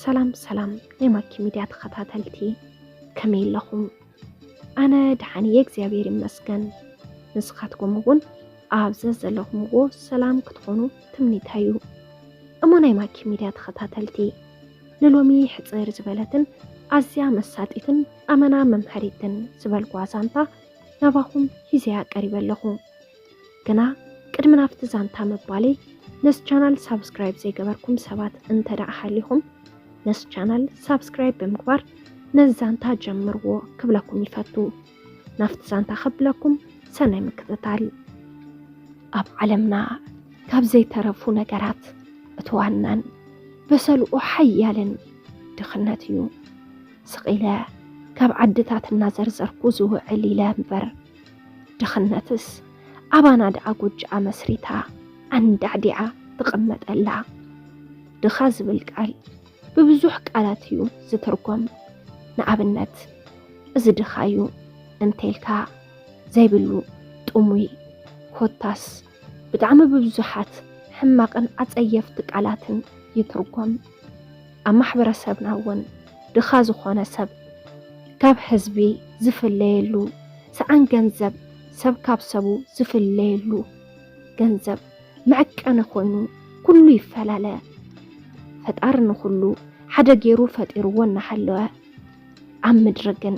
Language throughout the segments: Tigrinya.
ሰላም ሰላም ናይ ማኪ ሚድያ ተኸታተልቲ፣ ከመይ ኣለኹም? ኣነ ደሓን እየ እግዚኣብሔር ይመስገን። ንስኻትኩም እውን ኣብ ዘዘለኹምዎ ሰላም ክትኾኑ ትምኒተይ እዩ። እሞ ናይ ማኪ ሚድያ ተኸታተልቲ፣ ንሎሚ ሕፅር ዝበለትን ኣዝያ መሳጢትን ኣመና መምሃሪትን ዝበልኩዋ ዛንታ ናባኹም ሒዘያ ቀሪበ ኣለኹ። ግና ቅድሚ ናብቲ ዛንታ ምባለይ፣ ነዚ ቻናል ሳብስክራይብ ዘይገበርኩም ሰባት እንተ ደኣ ሃሊኹም፣ ነዚ ቻናል ሳብስክራይብ ብምግባር ነዚ ዛንታ ጀምርዎ ክብለኩም ይፈቱ። ናብቲ ዛንታ ከብለኩም ሰናይ ምክትታል። ኣብ ዓለምና ካብ ዘይተረፉ ነገራት እቲ ዋናን በሰልኡ ሓያልን ድኽነት እዩ። ስቕ ኢለ ካብ ዓድታት እናዘርዘርኩ ዝውዕል ኢለ እምበር፣ ድኽነትስ ኣባና ደኣ ጎጆኣ መስሪታ ኣንዳዕዲዓ ትቕመጠላ። ድኻ ዝብል ቃል ብብዙሕ ቃላት እዩ ዝትርጎም። ንኣብነት፣ እዚ ድኻ እዩ እንተልካ ዘይብሉ፣ ጥሙይ፣ ኮታስ ብጣዕሚ ብብዙሓት ሕማቕን ኣጸየፍቲ ቃላትን ይትርጎም። ኣብ ማሕበረሰብና እውን ድኻ ዝኾነ ሰብ ካብ ህዝቢ ዝፍለየሉ፣ ሰኣን ገንዘብ ሰብ ካብ ሰቡ ዝፍለየሉ፣ ገንዘብ መዐቀኒ ኮይኑ ኩሉ ይፈላለ። ፈጣሪ ንኹሉ ሓደ ገይሩ ፈጢርዎ እናሃለወ፣ ኣብ ምድሪ ግን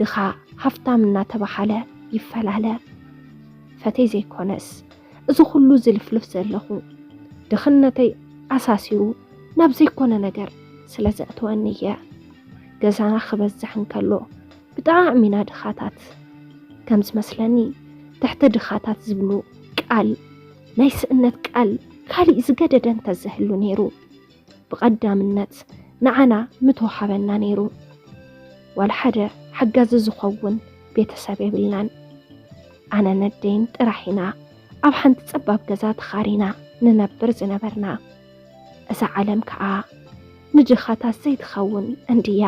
ድኻ ሃፍታም እናተባሃለ ይፈላለ። ፈተይ ዘይኮነስ፣ እዚ ኩሉ ዝልፍልፍ ዘለኹ፣ ድኽነተይ ኣሳሲሩ ናብ ዘይኮነ ነገር ስለ ዘእተወኒ እየ። ገዛና ክበዝሕ እንከሎ ብጣዕሚ ኢና ድኻታት። ከም ዝመስለኒ፣ ትሕቲ ድኻታት ዝብሉ ቃል፣ ናይ ስእነት ቃል፣ ካሊእ ዝገደደ እንተዝህሉ ነይሩ፣ ብቐዳምነት ንዓና ምተውሃበና ነይሩ። ዋላ ሓደ ሓጋዚ ዝኸውን ቤተሰብ የብልናን። ኣነን ኣደይን ጥራሕ ኢና ኣብ ሓንቲ ጸባብ ገዛ ተኻሪና ንነብር ዝነበርና። እዛ ዓለም ከኣ ንድኻታት ዘይትኸውን እንድያ።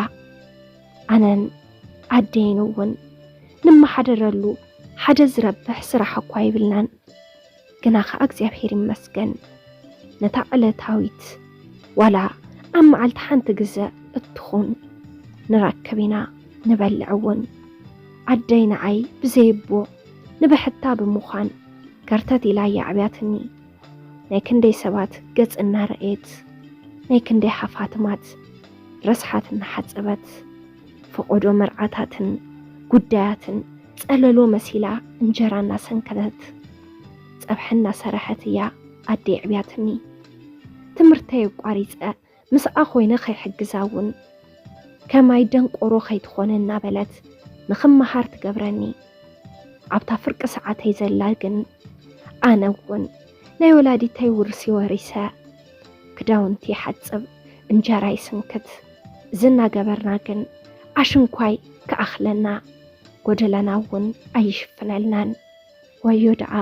ኣነን ኣደይን እውን ንመሓደረሉ ሓደ ዝረብሕ ስራሕ እኳ የብልናን። ግና ኸኣ እግዚኣብሔር ይመስገን፣ ነታ ዕለታዊት ዋላ ኣብ መዓልቲ ሓንቲ ግዘ እትኹን ንረክብ ኢና፣ ንበልዕ እውን። ኣደይ ንዓይ ብዘየቦ ንብሕታ ብምዃን ከርተት ኢላ እያ ኣዕብያትኒ። ናይ ክንደይ ሰባት ገጽ እናረኣየት፣ ናይ ክንደይ ሃፋትማት ረስሓት እናሓጸበት፣ ፈቖዶ መርዓታትን ጉዳያትን ጸለሎ መሲላ እንጀራ እናሰንከተት፣ ጸብሒ እናሰረሐት እያ ኣደይ ኣዕብያትኒ። ትምህርተይ ኣቋሪጸ ምስኣ ኮይነ ከይሕግዛ እውን ከማይ ደንቆሮ ከይትኾነ እናበለት ንኽመሃር ትገብረኒ። ኣብታ ፍርቂ ሰዓተይ ዘላ ግን ኣነ እውን ናይ ወላዲተይ ውርሲ ወሪሰ ክዳውንቲ ይሓጽብ፣ እንጀራ ይስንክት። እዚ እናገበርና ግን ኣሽንኳይ ክኣኽለና ጎደለና እውን ኣይሽፍነልናን። ወዮ ደኣ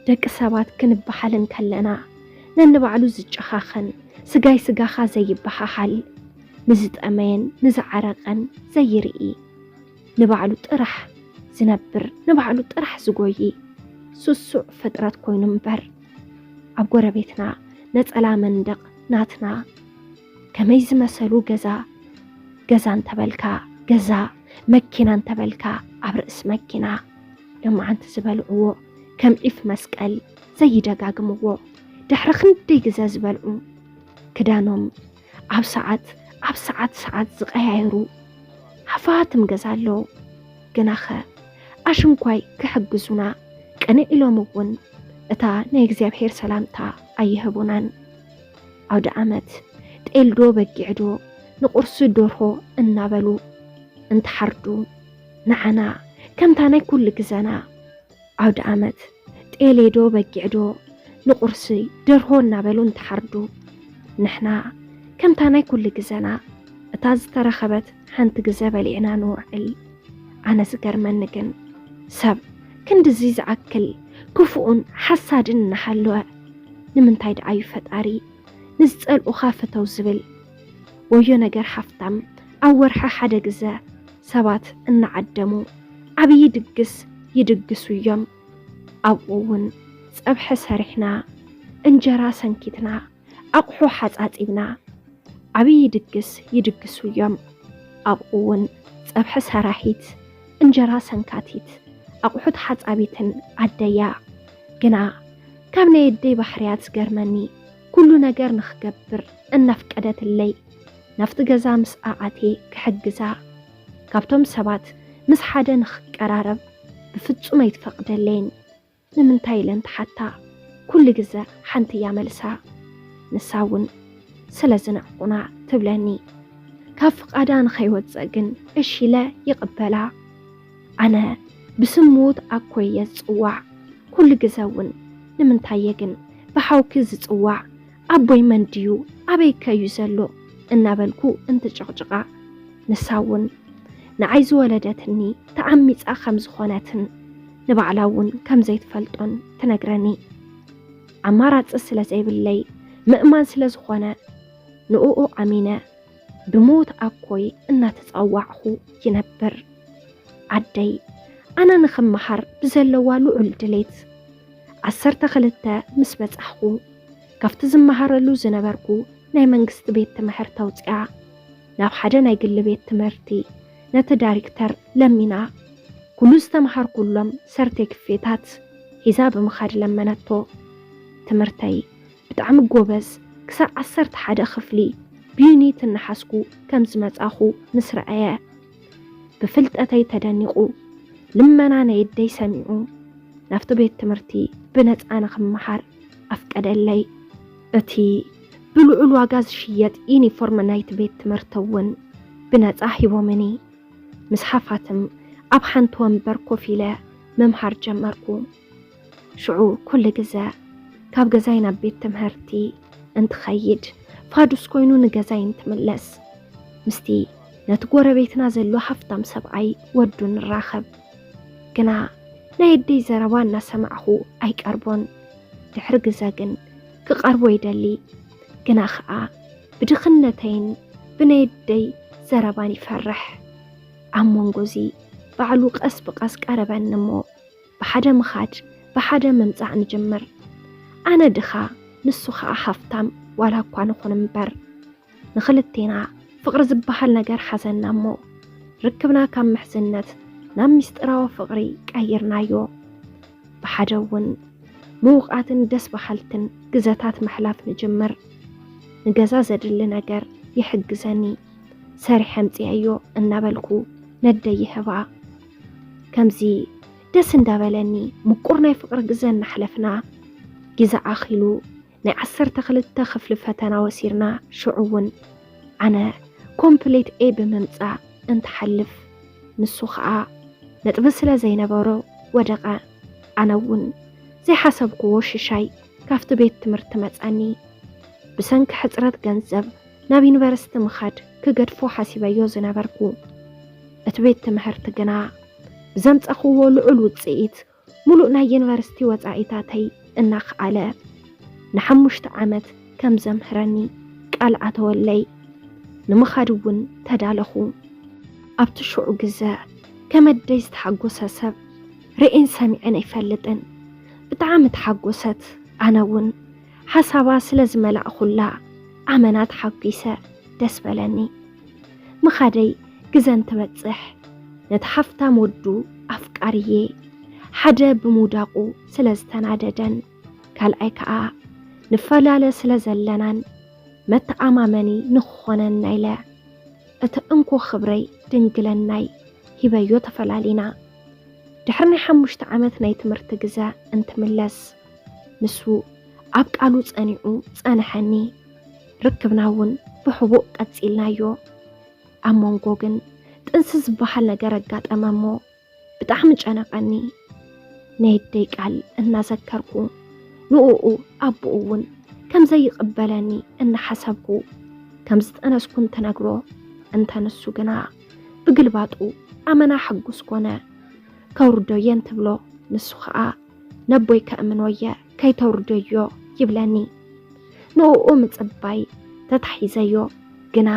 ደቂ ሰባት ክንበሃል እንከለና፣ ነንባዕሉ ዝጨኻኸን፣ ስጋይ ስጋኻ ዘይበሃሃል፣ ንዝጠመየን ንዝዓረቐን ዘይርኢ፣ ንባዕሉ ጥራሕ ዝነብር፣ ንባዕሉ ጥራሕ ዝጎዪ ስሱዕ ፍጥረት ኮይኑ እምበር፣ ኣብ ጎረቤትና ነጸላ መንደቕ ናትና፣ ከመይ ዝመሰሉ ገዛ፣ ገዛ እንተበልካ ገዛ፣ መኪና እንተበልካ ኣብ ርእሲ መኪና፣ ሎማዓንቲ ዝበልዕዎ ከም ዒፍ መስቀል ዘይደጋግምዎ፣ ድሕሪ ክንደይ ግዘ ዝበልዑ፣ ክዳኖም ኣብ ሰዓት፣ ኣብ ሰዓት፣ ሰዓት ዝቀያየሩ ሃፋትም ገዛ ኣለዉ። ግናኸ ኣሽንኳይ ክሕግዙና ቅንዕ ኢሎም እውን እታ ናይ እግዚኣብሔር ሰላምታ ኣይህቡናን። ኣውደ ዓመት ጤል ዶ በጊዕ ዶ ንቁርሲ ደርሆ እናበሉ እንትሓርዱ፣ ንዓና ከምታ ናይ ኩሉ ግዘና ኣውደ ዓመት ጤሌ ዶ በጊዕ ዶ ንቁርሲ ደርሆ እናበሉ እንትሓርዱ፣ ንሕና ከምታ ናይ ኩሉ ግዘና እታ ዝተረኸበት ሓንቲ ግዘ በሊዕና ንውዕል። ኣነ ዝገርመኒ ግን፣ ሰብ ክንድዚ ዝኣክል ክፉእን ሓሳድን እናሃለወ፣ ንምንታይ ደኣ እዩ ፈጣሪ ንዝጸልኡኻ ፍተው ዝብል? ወዮ ነገር ሃፍታም፣ ኣብ ወርሒ ሓደ ግዘ ሰባት እናዓደሙ ዓብዪ ድግስ ይድግሱ እዮም። ኣብኡ እውን ጸብሒ ሰሪሕና፣ እንጀራ ሰንኪትና፣ ኣቕሑ ሓጻጺብና፣ ዓብዪ ድግስ ይድግሱ እዮም። ኣብኡ እውን ጸብሒ ሰራሒት፣ እንጀራ ሰንካቲት፣ ኣቑሑት ሓጻቢትን ኣደያ። ግና ካብ ናይ ኣደይ ባህርያት ዝገርመኒ፣ ኩሉ ነገር ንኽገብር እናፍቀደትለይ፣ ናብቲ ገዛ ምስ ኣኣቴ ክሕግዛ፣ ካብቶም ሰባት ምስ ሓደ ንኽቀራረብ ብፍጹም ኣይትፈቕደለይን። ንምንታይ ኢለ እንትሓታ፣ ኩሉ ግዘ ሓንቲ እያ መልሳ። ንሳ እውን ስለ ዝንዕቁና ትብለኒ። ካብ ፍቓዳ ንኸይወፅእ ግን እሺ ኢለ ይቕበላ። ኣነ ብስም ምዉት ኣኮይ እየ ዝፅዋዕ። ኩሉ ግዘ እውን ንምንታይ እየ ግን ብሓውኪ ዝፅዋዕ? ኣቦይ መን ድዩ? ኣበይ ከ እዩ ዘሎ? እናበልኩ እንትጭቕጭቓ፣ ንሳ እውን ንዓይ ዝወለደትኒ ተዓሚጻ ከም ዝኾነትን ንባዕላ እውን ከም ዘይትፈልጦን ትነግረኒ። ኣማራጺ ስለ ዘይብለይ ምእማን ስለ ዝኾነ፣ ንእኡ ኣሚነ ብሞት ኣኮይ እናተጸዋዕኹ ይነብር። ኣደይ ኣነ ንኽመሃር ብዘለዋ ልዑል ድሌት፣ ዓሰርተ ክልተ ምስ በጻሕኹ፣ ካብቲ ዝመሃረሉ ዝነበርኩ ናይ መንግስቲ ቤት ትምህርቲ ኣውጺኣ፣ ናብ ሓደ ናይ ግሊ ቤት ትምህርቲ ነቲ ዳይሬክተር ለሚና፣ ኩሉ ዝተምሃርኩሎም ሰርቴክፌታት ሒዛ ብምኻድ ለመነቶ። ትምህርተይ ብጣዕሚ ጎበዝ፣ ክሳብ ዓሰርተ ሓደ ክፍሊ ብዩኒት እናሓዝኩ ከም ዝመጻኹ ምስ ረኣየ፣ ብፍልጠተይ ተደኒቑ፣ ልመና ናይ ኣደይ ሰሚዑ፣ ናብቲ ቤት ትምህርቲ ብነጻ ንኽመሃር ኣፍቀደለይ። እቲ ብልዑል ዋጋ ዝሽየጥ ዩኒፎርም ናይቲ ቤት ትምህርቲ እውን ብነጻ ሂቦምኒ። ምስ ሃፋትም ኣብ ሓንቲ ወንበር ኮፍ ኢለ ምምሃር ጀመርኩ። ሽዑ ኩሉ ግዘ ካብ ገዛይ ናብ ቤት ትምህርቲ እንትኸይድ፣ ፋዱስ ኮይኑ ንገዛይ እንትምለስ፣ ምስቲ ነቲ ጎረቤትና ዘሎ ሃፍታም ሰብኣይ ወዱ ንራኸብ። ግና ናይ ኣደይ ዘረባ እናሰማዕኹ ኣይቀርቦን። ድሕሪ ግዘ ግን ክቐርቦ ይደሊ። ግና ኸኣ ብድኽነተይን ብናይ ኣደይ ዘረባን ይፈርሕ። ኣብ መንጎ እዚ ባዕሉ ቀስ ብቐስ ቀረበኒ እሞ፣ ብሓደ ምኻድ ብሓደ ምምጻእ ንጅምር። ኣነ ድኻ፣ ንሱ ኸኣ ሃፍታም ዋላ እኳ ንኹን እምበር፣ ንኽልቴና ፍቕሪ ዝበሃል ነገር ሓዘና እሞ፣ ርክብና ካብ ምሕዝነት ናብ ምስጢራዊ ፍቕሪ ቀይርናዮ። ብሓደ እውን ምዉቓትን ደስ በሃልትን ግዘታት ምሕላፍ ንጅምር። ንገዛ ዘድሊ ነገር ይሕግዘኒ፣ ሰሪሐ ኣምጽኤዮ እናበልኩ ነደይ ይህባ። ከምዚ ደስ እንዳበለኒ ምቁር ናይ ፍቕሪ ግዘ እናሕለፍና፣ ግዘ ኣኺሉ ናይ ዓሰርተ ክልተ ክፍሊ ፈተና ወሲድና። ሽዑ እውን ኣነ ኮምፕሌት ኤ ብምምጻእ እንትሓልፍ፣ ንሱ ኸኣ ነጥቢ ስለ ዘይነበሮ ወደቐ። ኣነ እውን ዘይሓሰብክዎ ሽሻይ ካብቲ ቤት ትምህርቲ መጸኒ። ብሰንኪ ሕጽረት ገንዘብ ናብ ዩኒቨርሲቲ ምኻድ ክገድፎ ሓሲበዮ ዝነበርኩ። እቲ ቤት ትምህርቲ ግና ብዘምጸኽዎ ልዑል ውጽኢት፣ ሙሉእ ናይ ዩኒቨርሲቲ ወጻኢታተይ እናኸኣለ፣ ንሓሙሽተ ዓመት ከም ዘምህረኒ ቃል ኣተወለይ። ንምኻድ እውን ተዳለኹ። ኣብቲ ሽዑ ግዘ ከም ኣደይ ዝተሓጎሰ ሰብ ርእየን ሰሚዐን ኣይፈልጥን። ብጣዕሚ ተሓጎሰት። ኣነ እውን ሓሳባ ስለ ዝመላእኹላ ኣመና ተሓጒሰ፣ ደስ በለኒ። ምኻደይ ግዘ እንትበጽሕ፣ ነቲ ሃፍታም ወዱ ኣፍቃርየ ሓደ ብምውዳቑ ስለ ዝተናደደን፣ ካልኣይ ከኣ ንፈላለ ስለ ዘለናን መተኣማመኒ ንኽኾነና ኢለ እቲ እንኮ ክብረይ ድንግልናይ ሂበዮ ተፈላሊና። ድሕሪ ናይ ሓሙሽተ ዓመት ናይ ትምህርቲ ግዘ እንትምለስ፣ ንሱ ኣብ ቃሉ ጸኒዑ ጸንሐኒ። ርክብና እውን ብሕቡእ ቀጺልናዮ። ኣብ መንጎ ግን ጥንሲ ዝበሃል ነገር ኣጋጠመ እሞ፣ ብጣዕሚ ጨነቐኒ። ናይ ኣደይ ቃል እናዘከርኩ፣ ንእኡ ኣቦኡ እውን ከም ዘይቕበለኒ እናሓሰብኩ፣ ከም ዝጠነስኩ እንትነግሮ፣ እንተ ንሱ ግና ብግልባጡ ኣመና ሕጉስ ኮነ። ከውርዶ እየ እንትብሎ፣ ንሱ ኸኣ ነቦይ ከእምኖ እየ፣ ከይተውርደዮ ይብለኒ። ንእኡ ምጽባይ ተታሒዘዮ። ግና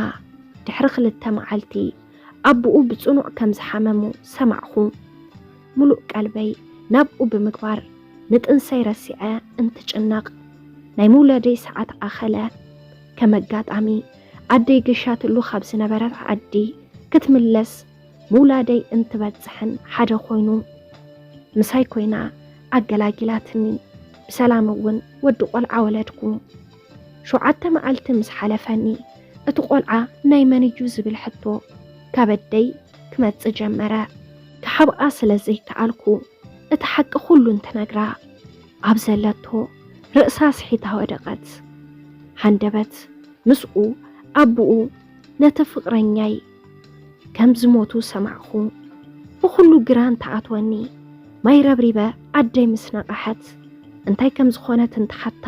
ድሕሪ ክልተ መዓልቲ ኣቦኡ ብጽኑዕ ከም ዝሓመሙ ሰማዕኹ። ምሉእ ቀልበይ ናብኡ ብምግባር ንጥንሰይ ረሲዐ እንትጭነቕ፣ ናይ ምውለደይ ሰዓት ኣኸለ። ከም ኣጋጣሚ ኣደይ ገሻትሉ ካብ ዝነበረት ዓዲ ክትምለስ ምውላደይ እንትበጽሕን ሓደ ኮይኑ፣ ምሳይ ኮይና ኣገላጊላትኒ። ብሰላም እውን ወዲ ቆልዓ ወለድኩ። ሸውዓተ መዓልቲ ምስ ሓለፈኒ፣ እቲ ቆልዓ ናይ መን እዩ ዝብል ሕቶ ካብ ኣደይ ክመጽእ ጀመረ። ክሓብኣ ስለ ዘይከኣልኩ፣ እቲ ሓቂ ኩሉ እንትነግራ፣ ኣብ ዘለቶ ርእሳ ስሒታ ወደቐት። ሃንደበት ምስኡ ኣቦኡ ነቲ ፍቕረኛይ ከም ዝሞቱ ሰማዕኹ። ብኹሉ ግራ እንተኣትወኒ፣ ማይ ረብሪበ ኣደይ ምስ ነቓሐት፣ እንታይ ከም ዝኾነት እንትሓታ፣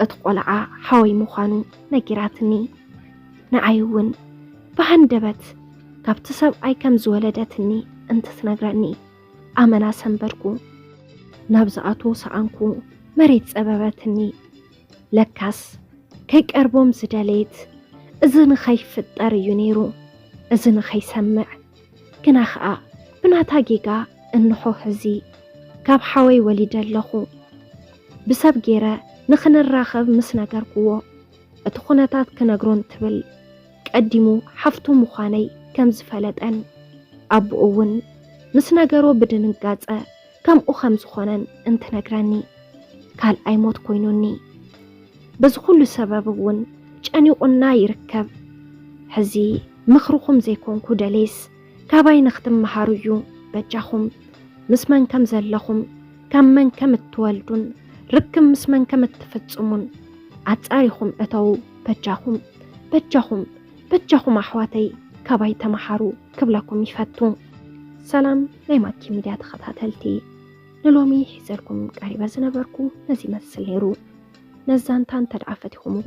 እቲ ቆልዓ ሓወይ ምዃኑ ነጊራትኒ። ንዓይ እውን ብሃንደበት ካብቲ ሰብኣይ ከም ዝወለደትኒ እንትትነግረኒ፣ ኣመና ሰንበድኩ። ናብ ዝኣትዎ ሰኣንኩ፣ መሬት ጸበበትኒ። ለካስ ከይቀርቦም ዝደለየት፣ እዚ ንኸይፍጠር እዩ ነይሩ፣ እዚ ንኸይሰምዕ። ግና ኸኣ ብናታ ጌጋ እንሆ ሕዚ ካብ ሓወይ ወሊደ ኣለኹ። ብሰብ ገይረ ንኽንራኸብ ምስ ነገርክዎ፣ እቲ ኩነታት ክነግሮ እንትብል ቀዲሙ ሓፍቱ ምዃነይ ከም ዝፈለጠን ኣቦኡ እውን ምስ ነገሮ ብድንጋጸ ከምኡ ከም ዝኾነን እንትነግረኒ፣ ካልኣይ ሞት ኮይኑኒ። በዚ ኩሉ ሰበብ እውን ጨኒቑና ይርከብ። ሕዚ ምኽርኹም ዘይኮንኩ ደሌስ ካባይ ንኽትመሃሩ እዩ። በጃኹም ምስ መን ከም ዘለኹም፣ ካብ መን ከም እትወልዱን ርክብ ምስ መን ከም እትፍጽሙን ኣጻሪኹም እተዉ። በጃኹም፣ በጃኹም፣ በጃኹም ኣሕዋተይ ካባይ ተመሃሩ ክብለኩም ይፈቱ። ሰላም ናይ ማኪ ሚድያ ተኸታተልቲ፣ ንሎሚ ሒዘልኩም ቀሪበ ዝነበርኩ ነዚ ይመስል ነይሩ። ነዚ ዛንታ እንተ ደኣ ፈቲኹምዎ፣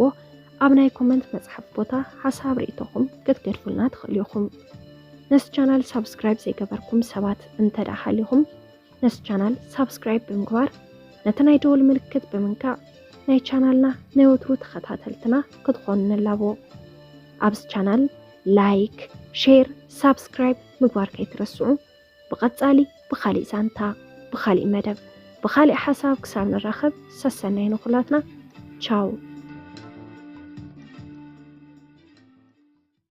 ኣብ ናይ ኮመንት መጽሓፍ ቦታ ሓሳብ ርእይቶኹም ክትገድፉልና ትኽእሉ ኢኹም። ነዚ ቻናል ሳብስክራይብ ዘይገበርኩም ሰባት እንተ ደኣ ሃሊኹም፣ ነዚ ቻናል ሳብስክራይብ ብምግባር፣ ነቲ ናይ ደወል ምልክት ብምንካእ፣ ናይ ቻናልና ናይ ወትሩ ተኸታተልትና ክትኾኑ ንላቦ። ኣብዚ ቻናል ላይክ፣ ሼር፣ ሳብስክራይብ ምግባር ከይትረስዑ። ብቐጻሊ ብኻሊእ ዛንታ፣ ብኻሊእ መደብ፣ ብኻሊእ ሓሳብ ክሳብ ንራኸብ፣ ሰሰናዩ ንኹላትና። ቻው።